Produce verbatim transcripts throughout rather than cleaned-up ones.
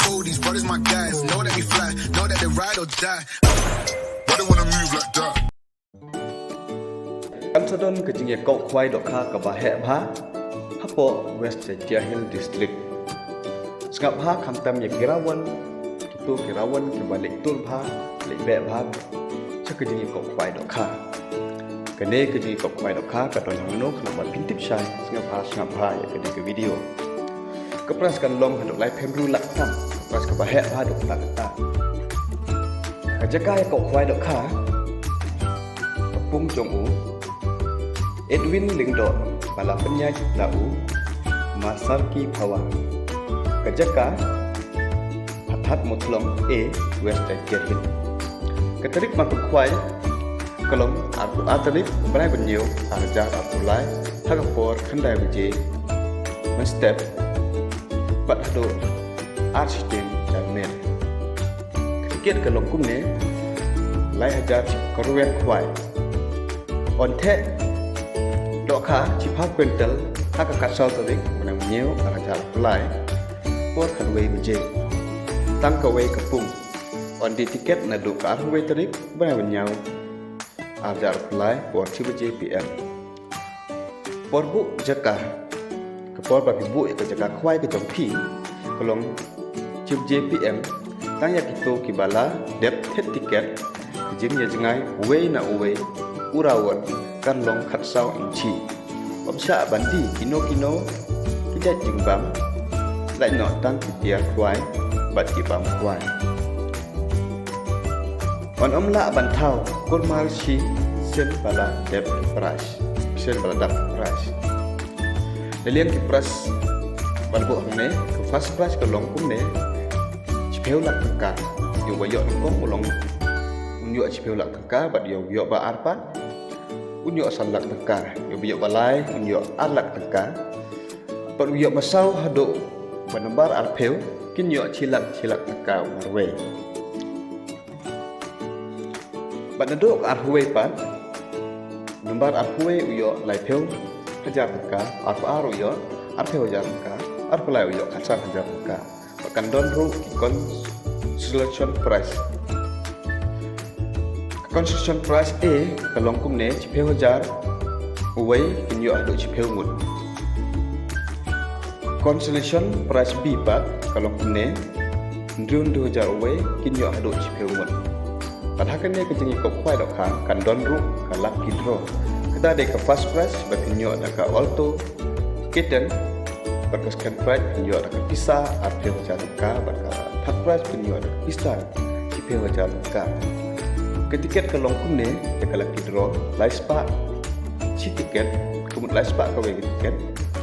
Oh, these brothers my guys, know that we fly, know that they ride or die. Why they wanna move like that? Kan sa don ka jingïakop khwai dohkha kaba heh bha hapoh West Jaintia Hills District. Sngap bha khamtam ïa ki rawon, kito ki rawon kiba leit tur bha, leit beh bha sha ka jingïakop khwai dohkha. Kane ka jingïakop khwai dohkha ka don hangno, khnang ba phin tip shai, sngap bha, sngap bha ïa kane ka video. Ka prize kan long haduh laiphew hynriew lak tam. Ka prize kaba heh bha haduh katta katta. Ka jaka ïakop khwai dohkha ka pung jong u Edwin Lyngdoh, ba la pynïaid da u Masarki Phawa. Ka jaka Phathat Mawthlong A, West Jaintia Hills. Ka tarik mapynkhwai ka long arphew ar tarik bnai ba hynñiew ar hajar arphew lai, ha ka por khyndai baje mynstep bad haduh ar shiteng janmiet. Ka tiket ka long kumne: lai hajar ka rwet khwai. Yn theh dohkha shiphew kwintal ha ka khatsaw tarik bnai ba hynñiew ar hajar arphew lai, por khatwei baje. Tang kawei ka pung. Yn die tiket naduh ka arphew wei tarik bnai ba hynñiew ar hajar arphew lai, por shi baje P M. Por buh jaka, ka por ba phi buh ïa ka jaka khwai ka jong phi ka long shi baje P M. Tang ïa kito kiba la dep thied tiket, ka jingïajngai uwei na uwei u rawon kan long khatsaw inchi. Ym shah ban die kino kino ki jait jingbam, lait noh tang ki tiar khwai bad ki bam khwai. Yn ym lah ban thaw kulmar shisien ba la dep ki prize, shisien ba la dep ki prize. Lei lei ki prize ba la buh hangne, ka first prize ka long kumne: shiphew lak tyngka. Ïa uba ïoh nyngkong u long, un ïoh shiphew lak tyngka, bad ïa uba ïoh ba ar pat un ïoh san lak tyngka, ïa uba ïoh ba lai un ïoh ar lak tyngka. Bad u ïoh ba saw haduh ba nambar arphew kin ïoh shi lak, shi lak tyngka u marwei. Bad naduh ka arphew wei pat, nambar arphew wei u ïoh laiphew hajar tyngka, arphew ar u ïoh arphew hajar tyngka, arphew lai u ïoh khatsan hajar tyngka. Bad kan don ruh ki consolation prize. Ka consolation prize A ka long kumne: shiphew hajar uwei kin ïoh haduh shiphew ngut. Consolation prize B pat ka long kumne: hynriew hynriew hajar uwei kin ïoh haduh shiphew ngut. Bad ha kane ka jingïakop khwai dohkha kan don ruh ka lucky draw. Kata dei ka first prize ba phin ïoh da ka Alto K ten, bad ka second prize phin ïoh da ka pisa arphew hajar tyngka, bad ka third prize phin ïoh da ka pisa shiphew hajar tyngka. Ka tiket ka long kumne ïa ka lucky draw: lai spah shi tiket, ka mut lai spah kawei ka tiket.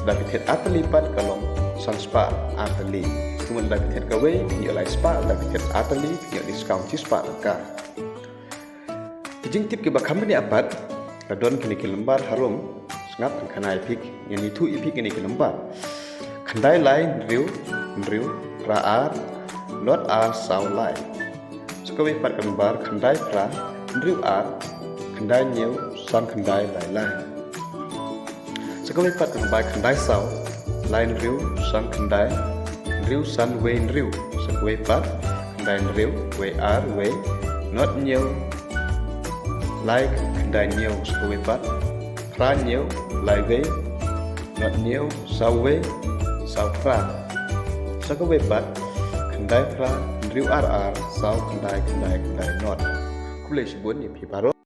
Da ka tiket ar tylli pat ka long san spah ar tylli, ka mut da ka tiket kawei phin ïoh lai spah, da ka tiket ar tylli phin ïoh discount shi spah tyngka. Ki jingtip kiba kham bniah pat, la don kine ki nambar harum. Sngap, ngan khanai ïa phi, ngan ïathuh ïa phi kine ki nambar: khyndai lai hynriew hynriew phra ar nod ar saw lai. Sa kawei pat ka nambar khyndai phra hynriew ar khyndai hynñiew san khyndai lai lai. Sa kawei pat ka nambar khyndai saw lai hynriew san khyndai hynriew san wei hynriew. Sa kawei pat khyndai hynriew wei ar wei nod hynñiew lai khyndai hynñiew. Sa kawei pat phra hynñiew lai wei nod hynñiew saw wei saw phra. Sa kawei pat khyndai phra hynriew ar ar saw khyndai khyndai khyndai nod. Khublei shibun ïa phi baroh.